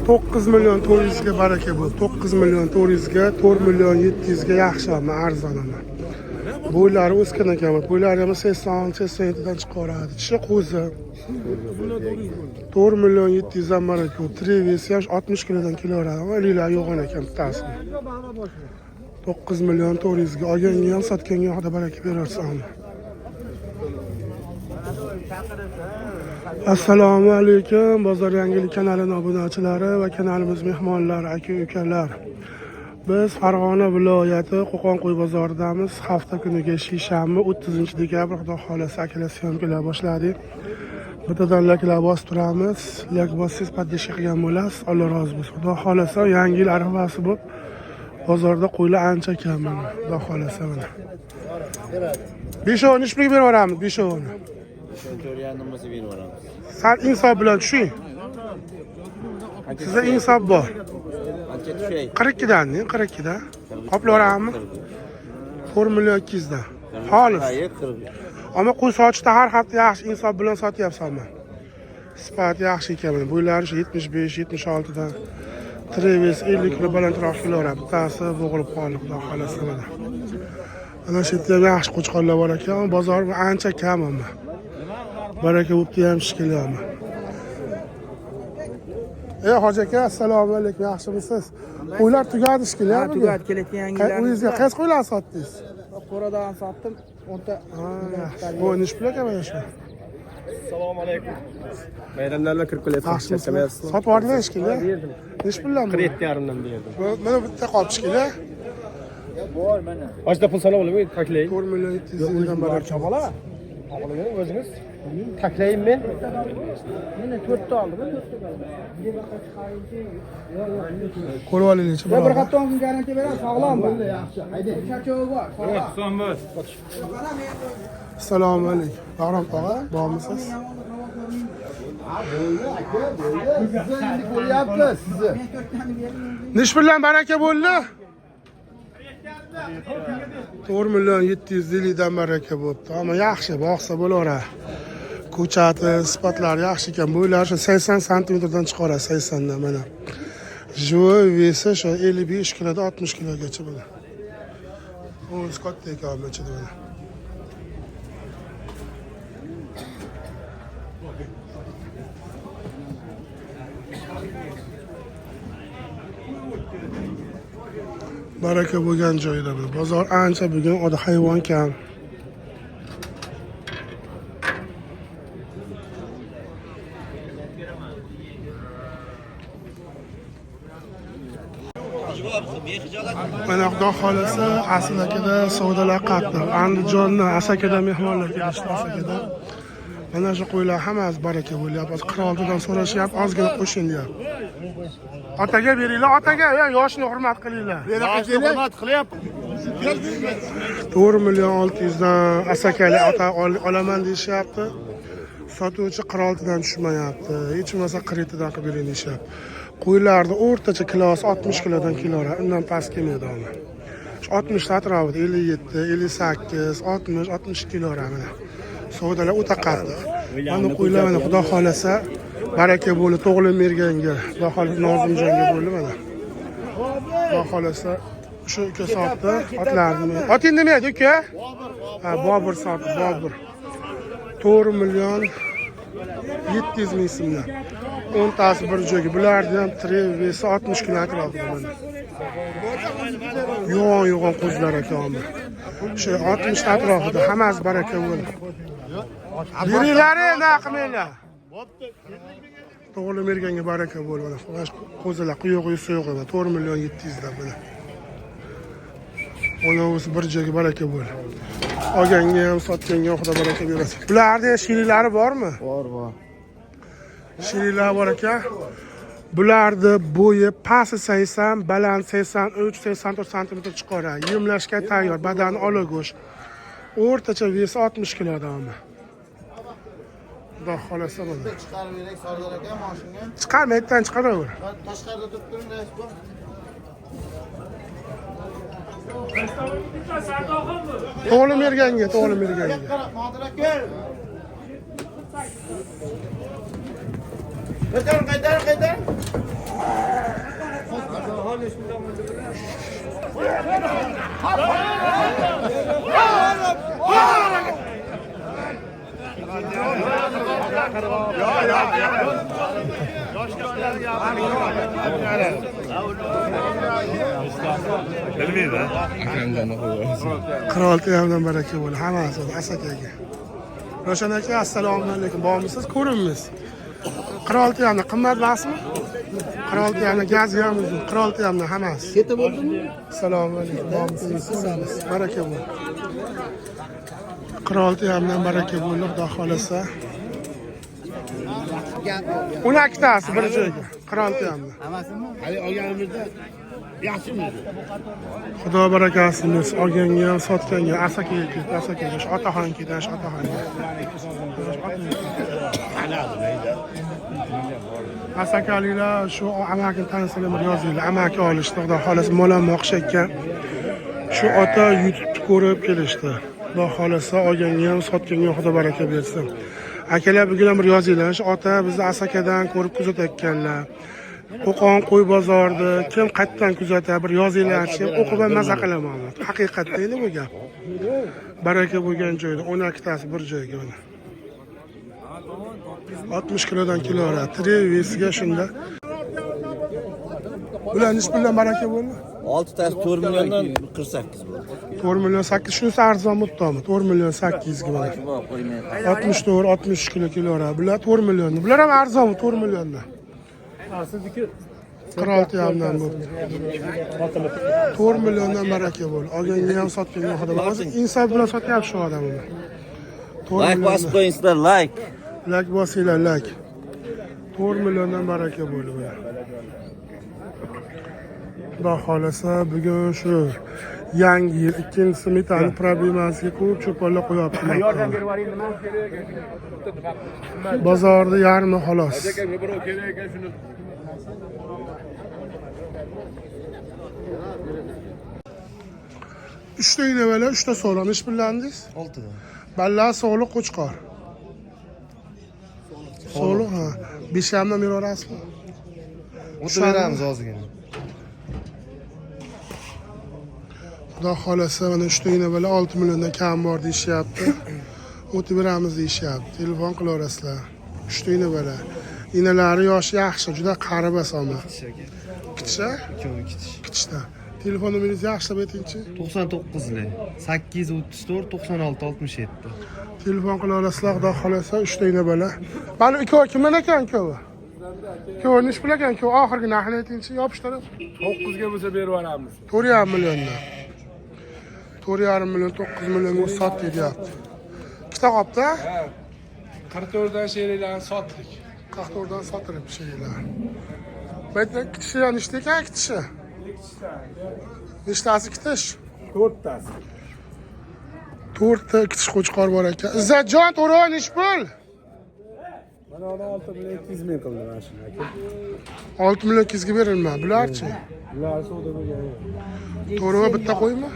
9 million 400 ga baraka bo'ldi. 9 million 400 ga, 4 million 700 ga yaxshi, ammo arzon ama. Bo'ylari o'sgan ekan, bo'ylari ham 80, 87 dan chiqaveradi. Tishi qo'zi. 4 million 700 dan baraka bo'ldi. Trevesi ham 60 kilodan kelaveradi, ammo iliklar yo'g'on ekan bittasi. 9 million 400 ga olganga ham sotganga ham Xudo baraka bersin. Assalomu alaykum Bozor Yangilik kanalining obunachilari va kanalimiz mehmonlari, aka ukalar. Biz Farg'ona viloyati Qo'qon qo'y bozoridamiz. Hafta kuniga shishanba 30 dekabr, Xudo xohlasa, akalar syomkalar boshladik. Bittadan laklar bosib turamiz. Lak bossangiz, поддержка qilgan bo'lasiz. Alloh rozi bo'lsin. Xudo xohlasa, yangi yil arafasi bo'lib, bozorda qo'ylar ancha kam mana. Xudo xohlasa mana. Beshovini nechi pulga berib yuboramiz, beshovini? To'rt bo'lsa berib yuboramiz. Sal insof bilan tushing. Sizda insof bor. Qancha tushay? 42 dan, 42 dan. Qoplaverammi? 4 million 200 dan. Xolis. Hayır, 40. Ammo qo'y sotishda har hafta yaxshi insof bilan sotyapsan man. Sifati yaxshi ekan mana. Bo'ylari shu 75, 76 dan. Treves 50 kilo balandroq kelaveradi. Bittasi bo'g'ilib qoldi, Xudo xohlasa mana. Mana shu yerda ham yaxshi qo'chqorlar bor ekan, bozor ancha kam ammo. Baraka bo'pti ham shekilli ammo. Ey hoji aka, assalomu alaykum, yaxshimisiz? Qo'ylar tugadi shekilli, Ha, bugun? tugadi, kelayotgan yangilarni. O'zingizga qaysi qo'ylarni sotdingiz? Qo'radan sotdim, 10 ta. Ha, yaxshi. Bu nechi pul ekan mana shu? Assalomu alaykum. Bayramlarla kirib kelyapsiz. Yaxshimisiz? Charchamayapsizmi? Sotib yubordingiz shekilli? Berdim. Nechi puldan bu? 47,5 dan berdim. Mana bitta qolibdi shekilli. Ochda pul sanab oling, taklay. 4 million 700 mingdan baraka. Bola. Oling o'zingiz. Taklayim men. Mana 4 ta oldim, 4 ta. Ko'rib olinglar-chi. Bir Birodar. hafta 10 kun garantiya beramiz, sog'lom bu. Yaxshi, haydi. Charchovi bor, sog'lom. Assalomu alaykum. Bahrom tog'a, bormisiz? Sizni endi ko'ryapmiz sizni. Nechi puldan baraka bo'ldi? 4 million 750 dan baraka bo'libdi. Ammo yaxshi, boqsa bo'laveradi. Ko'chati, sifatlari yaxshi ekan. Bo'ylari shu 80 santimetrdan chiqaradi, 80 dan mana. Живой вес i shu 55 kilodan 60 kilogacha mana. O'zi katta ekan mana ichida mana. Baraka bo'lgan joyida bu. Bozor ancha bugun odam hayvon kam. Mana Xudo xohlasa Asl akada savdolar qattiq. Andijondan Asakadan mehmonlar kelishdi Asakada. Mana shu qo'ylar hammasi baraka bo'lyapti. Hozir 46 dan so'rashyapti, ozgina qo'shing deyapti. Otaga beringlar, otaga, ya, yoshni hurmat qilinglar. Hurmat qilyapti. 4 million 600 dan asakali ota olaman deyishyapti. Sotuvchi 46 dan tushmayapti. Hech bo'lmasa 47 dan qilib bering deyishyapti. Qo'ylarni o'rtacha kilosi 60 kilodan kelaveradi. Undan past kelmaydi uni. Shu 60 ta atrofida 57, 58, 60, 62 kilogram mana. Savdolar o'ta qattiq. Mana qo'ylar mana Xudo xolasa baraka bo'ldi to'g'lim berganga. Xudo xolasa Nozimjonga bo'ldi mana. Xudo xolasa shu uka sotdi otlarni. Oting nima edi uka? Ha, Bobur sotdi, Bobur. 4 million 700 ming so'mdan. 10 tasi bir joyga. Bularni ham trevesi 60 kilo atrofida mana. Yo'g'on yo'g'on qo'zilar ekan. Shu 60 ta atrofida hammasi baraka bo'ldi. Beringlar, na qilmanglar. To'g'ri berganga baraka bo'ldi mana. Mana shu qo'zilar quyuq suyuq 4 million 700 dan mana. O'zi bir joyga baraka bo'ldi. Olganga ham, sotganga ham Xudo baraka bersin. Bularni shiriklari bormi? Bor, bor. Shiriklar bor ekan. Bularni bo'yi pasti 80, baland 83, 84 santimetr chiqaradi. Yemlashga tayyor, badani ola go'sht. O'rtacha вес i 60 kilodan. Xudo xolasa mana. Chiqarib berak Sardor aka mashinga. Chiqarma, ertadan chiqaraver. Tashqarida turib turing, rais bu. To'g'ri berganga, to'g'ri berganga. Qara, Nodir aka. Qaytar, qaytar, qaytar. Qirq olti yarimdan baraka bo'ldi. Hammasi Asakaga. Ravshan aka, assalomu alaykum. Bormisiz? Ko'rinmiz. 46,5 qimmat emasmi? 46,5 gazi ham uzun. 46,5 hammasi. Keta bo'ldimi? Assalomu alaykum. Bormisiz? Ko'ramiz. Baraka bo'l. 46,5 baraka bo'ldi, Xudo xolasa. 12tasi bir joyga. 46,5. Hammasimi? Hali olganimizda yaxshimidi? Xudo barakasini bersin. Olganga ham, sotganga ham. Asakaga ketdi, Asakaga. Shu otaxon ketdi, shu otaxonga. Asakaliklar shu amakini tanisalar bir yozinglar. Amaki olishdi, Xudo xolasa mol ham boqish ekan. Shu ota YouTube'ni ko'rib kelishdi. Xudo xolasa olganga ham, sotganga ham Xudo baraka bersin. Akalar bugun ham bir yozinglar. Shu ota bizni Asakadan ko'rib kuzatayotganlar. Qo'qon qo'y bozorida kim qayerdan kuzatadi bir yozinglarchi, o'qib ham maza qilaman. Haqiqatda endi bu gap. Baraka bo'lgan joyda 12tasi bir joyga mana. 60 kilodan kilolar. Trevisiga shunda. Bular nechi puldan baraka bo'ldi? 6 tasi 4 milliondan 48 bo'ldi. 4 million 8 shunisi arzon bo'ptimi? 4 million 800 ga mana. Bu qo'ymay. 64 63 kilo kilolar. Bular 4 million. Bular ham arzon 4 milliondan. Sizniki 46,5dan bo'pti. 4 milliondan baraka bo'ldi. Olganga ham sotganga ham Xudo hozir insof bilan sotyapti shu odam uni. 4 Like bosib milliondan. qo'yingizlar, like. Like bosinglar, like. 4 milliondan baraka bo'ldi bular. Xudo xolasa bugun shu yangi yil ikkinchisi metani problemasiga ko'p cho'ponlar qo'yapti. Yordam berib yuboring nima? Bozorda yarmi xolos. Uchta iynavala, uchta so'liq. Nechi pullandingiz? Oltidan. Balla so'liq qo'chqor. So'liq, ha. 5,5dan bera olasizmi? O'tib beramiz ozgina. Xudo xolasa mana uchta iynavala 6 milliondan kam bor deyishyapti. O'tib beramiz deyishyapti. Telefon qilaverasizlar. Uchta iynavala. Iynalari yoshi yaxshi, juda qari emas ammo. Kitisha? Ikkovi kitish. Kitishda. Telefon nomeringizni yaxshilab aytingchi. 99lik 834 96 67. Telefon qila olasizlar, Xudo xolasa uchta iynavala. Mana ikkovi kimdan ekan ikkovi? Ikkovi nechi pul ekan ikkovi? Oxirgi narxini aytingchi, yopishtirib. 9ga bo'lsa berib yuboramiz. 4,5 milliondan. 4,5 million, 9 millionga sotdik deyapti. Ikkita qopda 44dan sheriklarni sotdik. 44dan sotilib şeylar. Bu yerda kitishi ham nechta ekan kitishi? Nechtasi kitish? 4tasi. 4ta kitish qo'chqor bor ekan. Izzatjon, to'g'ri nechi pul? Mana uni 6 million 200 ming qildi mana shuni aka. 6 million 200 ga berilma. Bularchi? Bular savdo bo'lgan yo'q. To'g'ri bitta qo'ymi?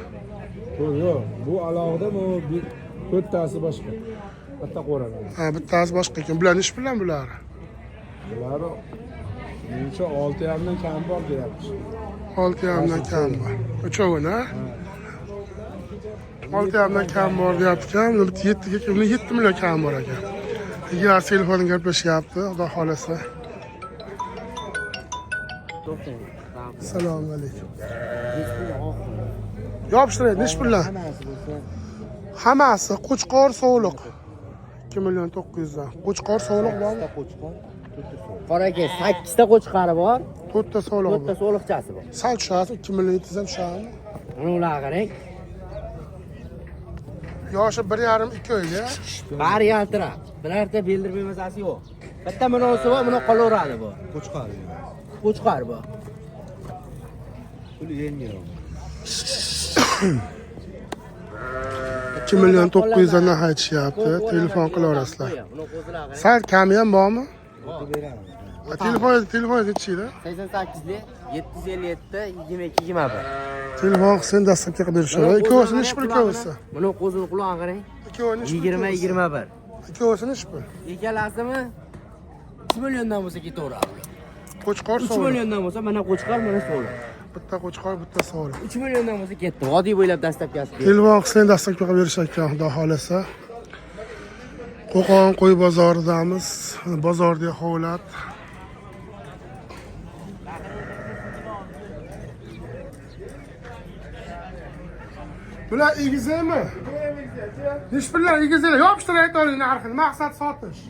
To'g'ri, yo'q. Bu alohida, bu to'rttasi boshqa. Bitta qo'raman. Ha, bittasi boshqa ekan. Bular nechi puldan bular? Bular menimcha 6,5dan kam bor deyapti. 6,5dan kam bor. Uchovini, ha? 6,5dan kam bor deyapti ekan. Buni bitta 7 ga, buni 7 million kam bor ekan. Egasi telefonda gaplashyapti, Xudo xolasa. Assalomu alaykum. Yopishtiray, nechi puldan? Hammasi qo'chqor sovliq. 2 million 900 dan. Qo'chqor sovliq bormi? Qora aka, 8 ta qo'chqori bor, 4 ta sovliq 4 ta bor. so'liqchasi bor. Sal tushadi, 2 million 700 dan tushadimi? Mana ularga qarang. Yoshi 1,5-2 oyga. Bari yaltirab. Birorta bildirib bermasasi yo'q. Bitta munosi bor, buni qolaveradi bu. Qo'chqor. Qo'chqor bu. Puli yengil. 2 million 900 dan narx aytishyapti. Telefon qilaverasizlar. Buni qo'zilar qarang. Sal kami ham bormi? O'tib beramiz. Ha, Telefon aytishingda. 88lik 757 22 21. Telefon qilsang dastlabki qilib berishadi. Ikkovsi nechi pul ikkovsi? Buni qo'zini qulog'iga qarang. Ikkovi nechi pul? 20 21. Ikkovsi nechi pul? Ikkalasimi? 3 milliondan bo'lsa ketaveradi. Qo'chqor 3 sovli. milliondan bo'lsa mana qo'chqor, mana sovli. Bitta qo'chqor, bitta sovli. 3 milliondan bo'lsa ketdi. Vodiy bo'ylab dastlabkasi. Telefon qilsang dastlabki qilib berish ekan, xudo xohlasa. Qo'qon qo'y bozoridamiz. Bozorda holat. Bular egizakmi? Nechi pullar egizaklar? Yopishtirib ayta oling narxini. Maqsad sotish.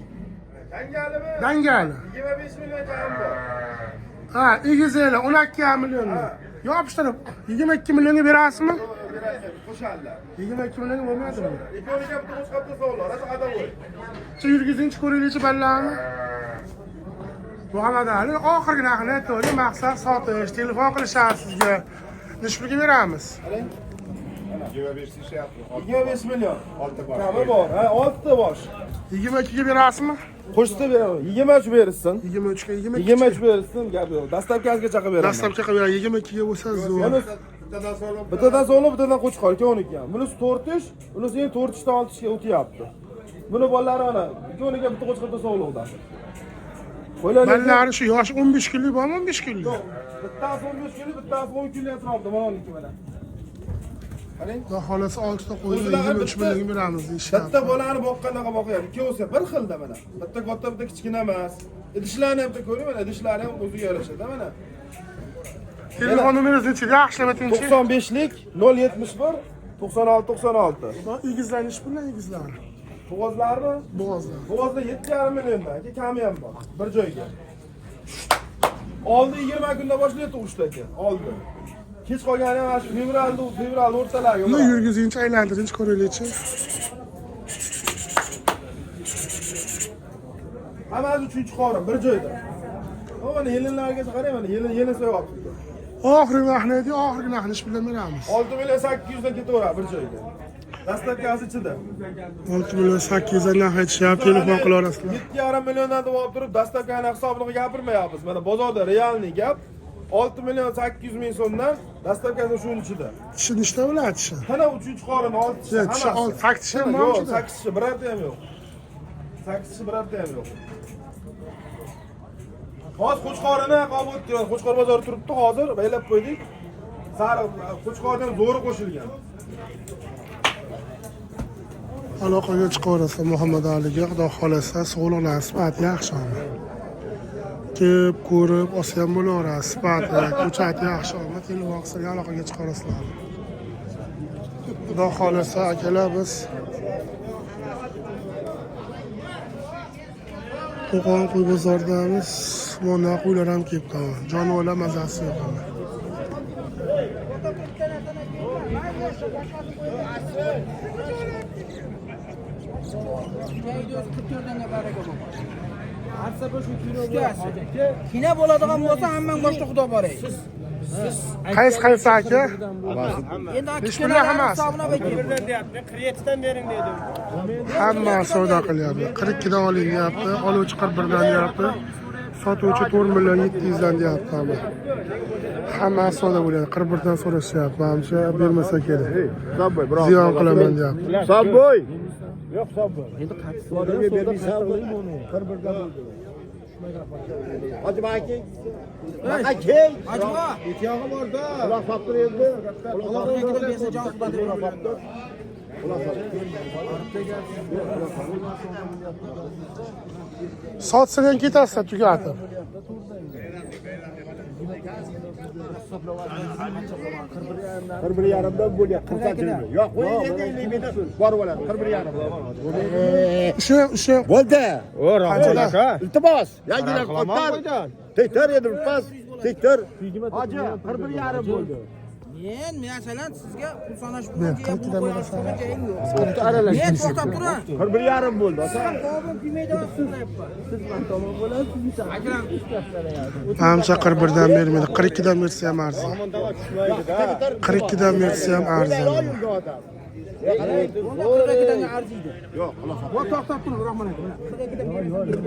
Dangalimi? Dangali. 25 million kam bor. Ha, egizaklar 12 milliondan. Yopishtirib 22 millionga berasizmi? Qo'shadilar. 22 millionga bo'lmadimi? Ikkoviga bitta qo'shqabda sovla, rosa qadam qo'y. Chi yurgizingchi ko'ringlarchi ballarni. Muhammad Ali oxirgi narxini aytavering, maqsad sotish, telefon qilishadi sizga. Nechi pulga beramiz? 25 million. Kami bor, ha, 6 ta bosh. 22 ga berasizmi? Qo'shsa beraman. 23 berishsin. 23 ga 22. 23 berishsin, gap yo'q. Dastlabkasigacha qilib beraman. Dastlabki qilib beradi 22 ga bo'lsa zo'r. Bittadan sovla, bittadan qo'chqor, ikkovniki ham. Bunisi 4 tish, bunisi endi 4 tishdan 6 tishga o'tyapti. Buni bolalari ana, ikkovniga bitta qo'chqorda sovliqdan. Qo'ylar Ballari shu yoshi 15 kunlik bormi, 15 kunlik? Bittasi 15 kunlik, bittasi 10 kunlik atrofida, mana uniki mana. Qarang. Xudo xohlasa 6 ta qo'yni O'zlari 23 millionga beramiz deyishyapti. Bitta bolani boqqanaqa boqyapti. Ikkovsi bir xilda mana. Bitta katta, bitta kichkina emas. Idishlarni ham bitta ko'ring mana, idishlari ham o'ziga yarashadi mana. Telefon nomeringiz nechi? Yaxshilab aytingchi. 95lik 071 96 96. Egizlar nechi puldan egizlar? Bo'g'ozlarmi? Bo'g'ozlar. Bo'g'ozda 7,5 milliondan, aka kami ham bor. Bir joyga. Oldi 20 kunda boshlaydi tug'ishdi aka. Oldi. Kech qolgani ham mana shu fevralda o'rtalariga. Buni yurgizingchi, aylantiringchi ko'raylikchi. Hammasi uchinchi qorin bir joyda. Mana yelinlargacha qarang, mana yelin so'yapti. Oxirgi narxni ayting, oxirgi narxni nechi puldan beramiz? 6 million 800 dan ketaveradi bir joyga. Dastlabkasi ichida. 6 million 800 dan narx aytishyapti, telefon qilaverasizlar. 7,5 milliondan deb olib turib, dastlabkani hisobini gapirmayapmiz. Mana bozorda realniy gap 6 million 800 ming so'mdan dastlabkasi shuning ichida. Tishi nechta bo'ladi tishi? Qana uchinchi qorin 6 tishi. Yo'q, tishi hammasi. sakkiz tishi ham Yo'q, bormi ichida? 8 tishi birorta ham yo'q. 8 tishi birorta ham yo'q. Hozir qo'chqorini qolib o'tdi. Qo'chqor bozori turibdi hozir, baylab qo'ydik. Sariq qo'chqordan zo'ri qo'shilgan. Aloqaga chiqaverasizlar Muhammad Aliga, xudo xohlasa sog'liqlar sifati yaxshi olma. Kelib ko'rib olsa ham bo'laveradi, sifati, ko'chati yaxshi olma, telefon qilsa aloqaga chiqaverasizlar. Xudo xohlasa akalar biz Qo'qon qo'y bozoridamiz. Mana qo'ylar ham kelibdi. Jonivorlar mazasi yo'q. Hamma. Kina bo'ladigan bo'lsa, hammang boshda xudo bor ey. Qaysi qaysi aka? Endi Nechi pullar hammasi? hisobini olib Hamma savdo qilyapti. 42 dan oling deyapti, oluvchi 41 dan deyapti. Sotuvchi 4 million 700 dan deyapti hamma. Hamma savdo bo'lyapti. 41 dan so'rashyapti. Manimcha bermasa kerak. Ziyon qilaman deyapti. Sabboy. Hajba. Quloq bersa jon suhbati bo'ladi. Sotsadan ketasizlar tugatib. Bir yarimdan bo'lyapti. 40 Yo'q, qo'y endi 50 mingdan bor bo'ladi. 41,5. O'sha Bo'ldi. qanchadan? Iltimos, yangilar qo'ytar. Tekrar edi pas, tekrar. Hoji, 41,5 bo'ldi. Men masalan sizga pul sanash Men bo'yicha 42 dan berasan. Men to'xtab turing. 41,5 bo'ldi. Siz ham tobim kuymaydi, Manimcha 41 dan bermaydi. 42 dan bersa ham arzon. 42 dan bersa ham arzon. Odam. Bunda 42 dan arziydi. Yo'q, xolos. To'xtab turing, Rahmon aka. 42 dan berasan.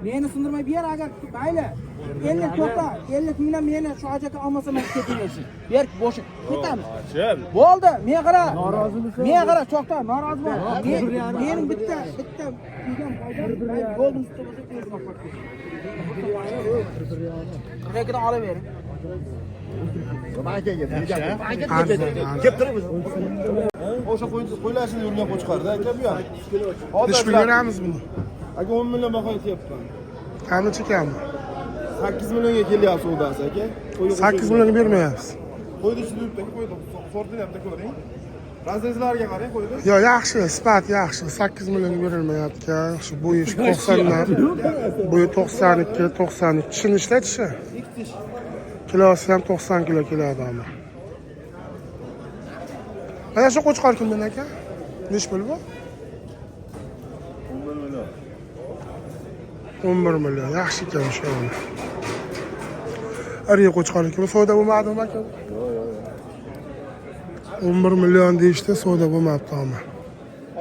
Meni sindirmay ber agar mayli. 50 to'xta, 50 mingdan meni shu aka olmasa men ketaversin. Ber, bo'sh. Ketamiz. Bo'ldi, men qara. Norozimisan? Men qara, to'xta, norozi bo'l. Mening bitta degan foydam, yo'lning ustida bo'lsa o'zim olib ketdim. 42 dan olavering. Kelib turib. O'sha qo'ylar ichida yurgan qo'chqorda aka bu ham. Nechi pul beramiz buni? Aka 10 million baho aytyapman. Qancha kami? 8 millionga kelyapti savdosi aka. 8 millionga bermayapsiz. Qo'ydi ichida yuribdi aka, qo'ydi. Sortilyapti ko'ring. Razrezlarga qarang, qo'ydi. Yo, yaxshi, sifat yaxshi. 8 millionga berilmayapti. Shu bo'yi 90 dan, bo'yi 92, 93. Tishini ishlatishi. Ikki tish. Kilosi ham 90 kilo keladi ama. Mana shu qo'chqor kimdan aka? Nechi pul bu? 11 million. 11 million. Yaxshi ekan o'sha. Ariya qo'chqor ekan. Savdo bo'lmadimi aka? 11 million deyishdi, savdo bo'lmabdi ama.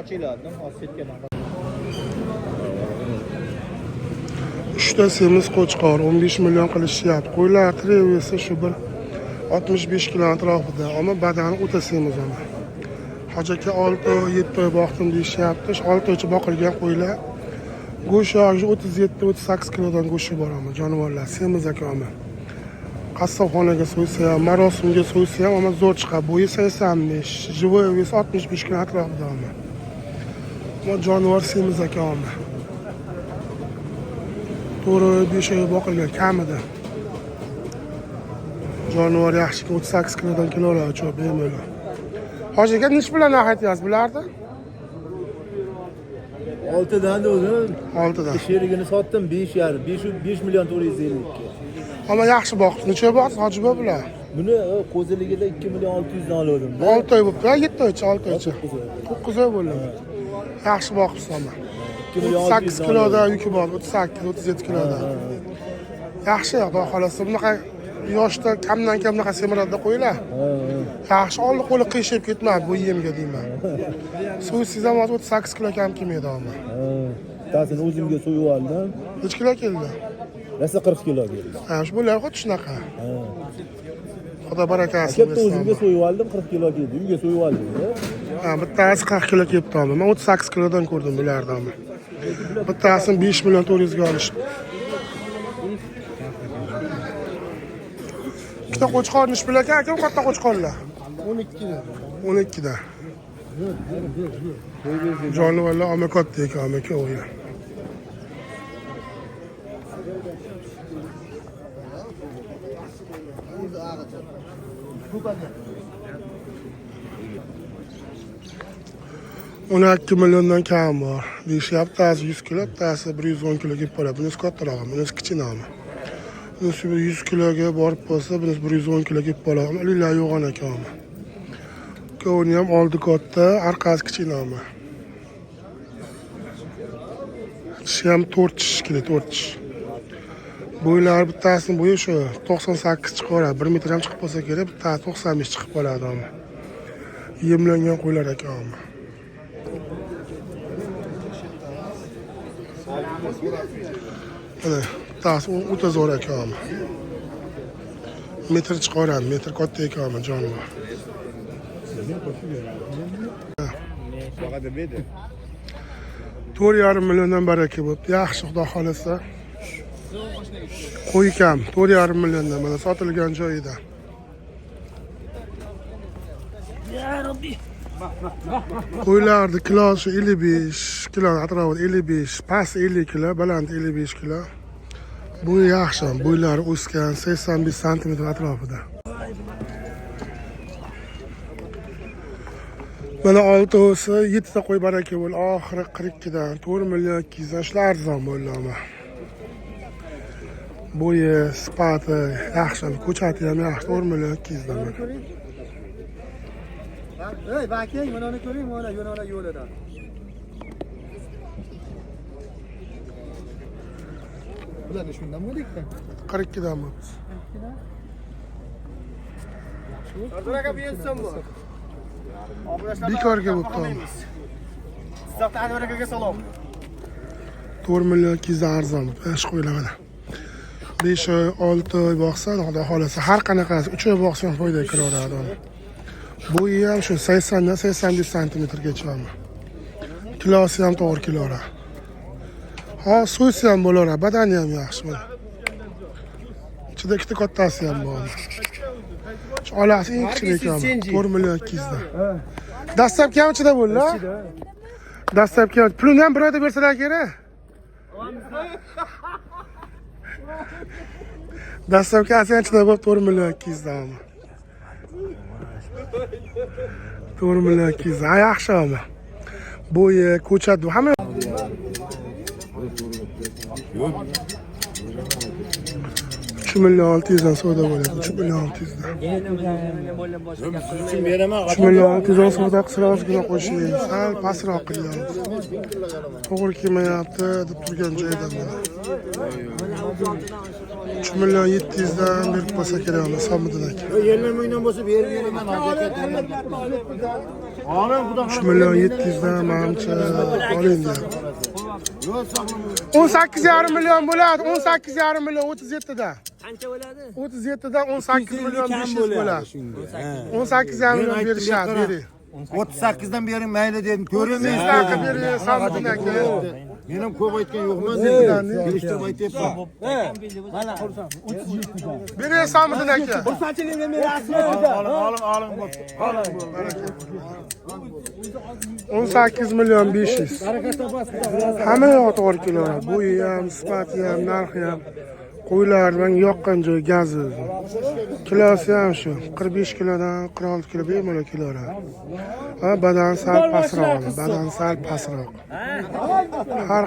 Ochiladi, hozir setkadan. 3 ta semiz qo'chqor 15 million qilishyapti. Qo'ylar trevisi shu bir 65 kilo atrofida, ammo badani o'ta semiz ama. Hoji aka 6-7 oy boqdim deyishyapti. Shu 6 oycha boqilgan qo'ylar go'shti 37-38 kilodan go'shti bor ama jonivorlar semiz aka ama. Qassobxonaga so'ysa ham, marosimga so'ysa ham ama zo'r chiqadi. Bo'yi 85, живой вес 65 kilo atrofida ama. Ammo jonivor semiz aka ama. 4-5 oy boqilgan kamida. Jonivor yaxshi 38 kilodan kilolar cho'p bemalol. Hoji aka nechi bilan narx aytyapsiz bularni? 6 dan o'zim 6 dan. Sherigini sotdim 5,5, 5 million 452. Ammo yaxshi boqdi. Necha oy boqdingiz Hoji bobo bular? Buni qo'ziligida 2 million 600 dan oldim. 6 oy bo'libdi, 7 oycha, 6 oycha. 9 oy bo'ldi. Yaxshi boqibsiz ammo. 38 kiloda yuki bor, 38, 37 kiloda. Yaxshi, Xudo xolasa bunaqa yoshda kamdan kam bunaqa semiradi qo'ylar. Yaxshi, oldi qo'li qiyshib ketmadi bu yemga deyman. So'ysiz ham 38 kilo kam kelmaydi ammo. Bittasini o'zimga so'yib oldim. Necha kilo keldi? Rosa 40 kilo keldi. Ha, shu bo'lar xuddi shunaqa. Xudo barakasini Katta bersin. o'zimga so'yib oldim, 40 kilo keldi. Uyga so'yib oldim. Ha, bittasi 40 kilo kelibdi ammo. Men 38 kilodan ko'rdim bularni ammo. Bittasini 5 million 400 ga olishdi. Ikkita qo'chqor nechi pul ekan aka, katta qo'chqorlar? 12 dan. 12 dan. Jonivorlar oma katta ekan, aka o'yin. O'n 2 milliondan kam bor. Deyishyapti, bittasi 100 kilo, bittasi 110 kilo kelib qoladi. Bunisi kattarog'i, bunisi kichkinami. Bunisi 100 kiloga borib qolsa, bunisi 110 kilo kelib qoladi. Ular yo'g'on ekan. Ikkovini ham oldi katta, orqasi kichkinami. Tishi ham 4 tish kilo, 4 tish. Bo'ylari bittasini bo'yi shu 98 chiqaveradi. 1 metr ham chiqib qolsa kerak, bittasi 95 chiqib qoladi ammo. Yemlangan qo'ylar ekan. Mana bittasi o'ta zo'r ekan. Metr chiqaveradi, metr katta ekan jonivor. 4,5 milliondan baraka bo'pti. Yaxshi, Xudo xolasa. Qo'y kam, 4,5 milliondan mana sotilgan joyida. Qo'ylarni kilosi 55 kilo atrofida 55, past 50 kilo, baland 55 kilo. Bu yaxshi, bo'ylari o'sgan 85 santimetr atrofida. Mana oltovsi 7 ta qo'y baraka bo'ldi. Oxiri 42 dan 4 million 200 dan shular arzon bo'ldi ammo. Bo'yi, sifati yaxshi, ko'chati ham yaxshi, 4 million 200 dan. Ey, bakang, mana uni ko'ring, mana yo'nala yo'lidan. Bular shundan bo'ldi-ku. 42 dan bo'ldi. Sardor aka bu yetsin bu. Bekorga bo'pti ammo. Jizzaxda Anvar akaga salom. 4 million 200 dan arzon bo'pti. Mana shu qo'ylar mana. 5 oy, 6 oy boqsa, Xudo xolasa har qanaqasi 3 oy boqsa ham foyda kiraveradi uni. Bo'yi ham shu 80 dan 85 santimetrgacha ham. Kilosi ham to'g'ri kelaveradi. Ha, so'ysa ham bo'laveradi, badani ham yaxshi mana. Ichida ikkita kattasi ham bor. Shu olasi eng kichik ekan. 4 million 200 dan. Dastlabki ham ichida bo'ldi. Dastlabki pulini ham bir oyda bersalar kerak. Dastlabki ichida bo'lib 4 million 200 dan. 4 million 200. Ha, yaxshi ammo. Bo'yi, ko'chadi, hamma 3 million 600 dan savdo bo'ladi. 3 million 600 dan. 3 million 600 dan savdo qilsa ozgina qo'shing, sal pastroq qilyapmiz. To'g'ri kelmayapti deb turgan joydan mana. 3 million 700 dan berib qo'ysa kerak uni Somiddin aka. 50 mingdan bo'lsa berib beraman. 3 million 700 dan manimcha oling deyapti. 18,5 million bo'ladi. 18,5 million 37 dan. Qancha bo'ladi? 37 dan 18 million 500 bo'ladi. 18,5 million berishadi, bering. 38 dan bering mayli dedim. 38 dan qilib bering Somiddin aka. Men ham ko'p aytgan yo'qman. Kelishtirib aytyapman. Bering Somiddin aka. Oling, oling, oling. 18 million 500. Hamma yo'q to'g'ri kelaveradi. Bo'yi ham, sifati ham, narxi ham. Qo'ylar menga yoqqan joy gaz o'zi. Kilosi ham shu 45 kilodan 46 kilo bemalol kelaveradi. Ha, badan sal pastroq, badan sal pastroq. Har